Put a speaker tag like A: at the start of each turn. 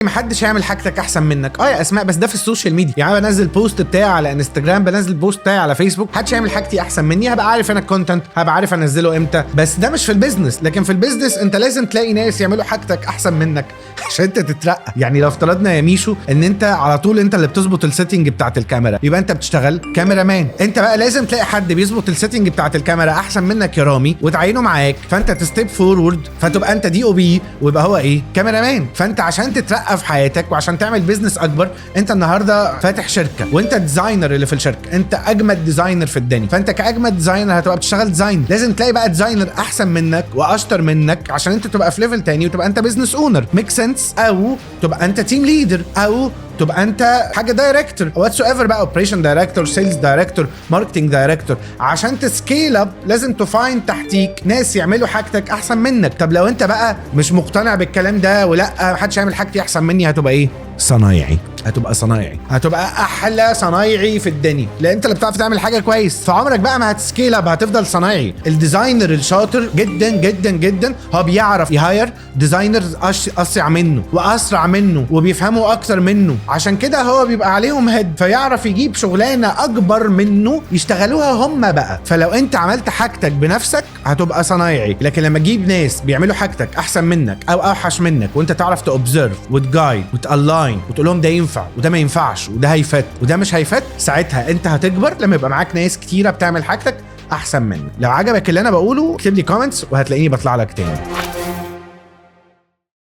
A: محدش هيعمل حاجتك احسن منك. اه يا اسماء، بس ده في ال social media. يعني انا بنزل post بتاعي على انستجرام، بنزل post بتاعي على فيسبوك، محدش هيعمل حاجتي احسن مني. هبقى عارف انا ال content، هبقى عارف انزله امتى. بس ده مش في ال business. لكن في ال business انت لازم تلاقي ناس يعملوا حاجتك احسن منك عشان انت تترقى. يعني لو افترضنا يا ميشو ان انت على طول انت اللي بتظبط ال setting بتاعت الكاميرا، يبقى انت بتشتغل cameraman. انت بقى لازم تلاقي حد بيظبط ال setting بتاعت الكاميرا احسن منك يا رامي وتعينه معاك، فانت ت step forward، فتبقى انت DOP ويبقى هو ايه؟ cameraman. فانت عشان تترقى في حياتك وعشان تعمل business اكبر، انت النهارده فاتح شركة وانت designer اللي في الشركه، انت اجمد designer في الدنيا، فانت كاجمد designer هتبقى بتشتغل design. لازم تلاقي بقى designer احسن منك واشطر منك عشان انت تبقى في level تاني وتبقى انت business owner، make sense؟ او تبقى انت team leader، او تبقى انت حاجة director whatsoever بقى، operation director، sales director، marketing director. عشان ت scale up لازم ت find تحتيك ناس يعملوا حاجتك احسن منك. طب لو انت بقى مش مقتنع بالكلام ده، ولا محدش يعمل حاجتي احسن مني، هتبقى ايه؟ صنايعي. هتبقى صنايعي، هتبقى احلى صنايعي في الدنيا، لان انت اللي بتعرف تعمل حاجة كويس. فعمرك بقى ما هت scale up، هتفضل صنايعي. ال designer الشاطر جدا جدا جدا هو بيعرف ي hire designers اسرع منه واسرع منه وبيفهموا اكتر منه، عشان كده هو بيبقى عليهم head، فيعرف يجيب شغلانة اكبر منه يشتغلوها هم بقى. فلو انت عملت حاجتك بنفسك هتبقى صنايعي، لكن لما تجيب ناس بيعملوا حاجتك احسن منك او اوحش منك وانت تعرف ت observe وت guide وت align وتقول لهم ده ينفع وده ما ينفعش وده هي fit وده مش هي fit، ساعتها انت هتكبر لما يبقى معاك ناس كتيرة بتعمل حاجتك احسن منك. لو عجبك اللي انا بقوله اكتب لي comments وهتلاقيني بطلع لك تاني.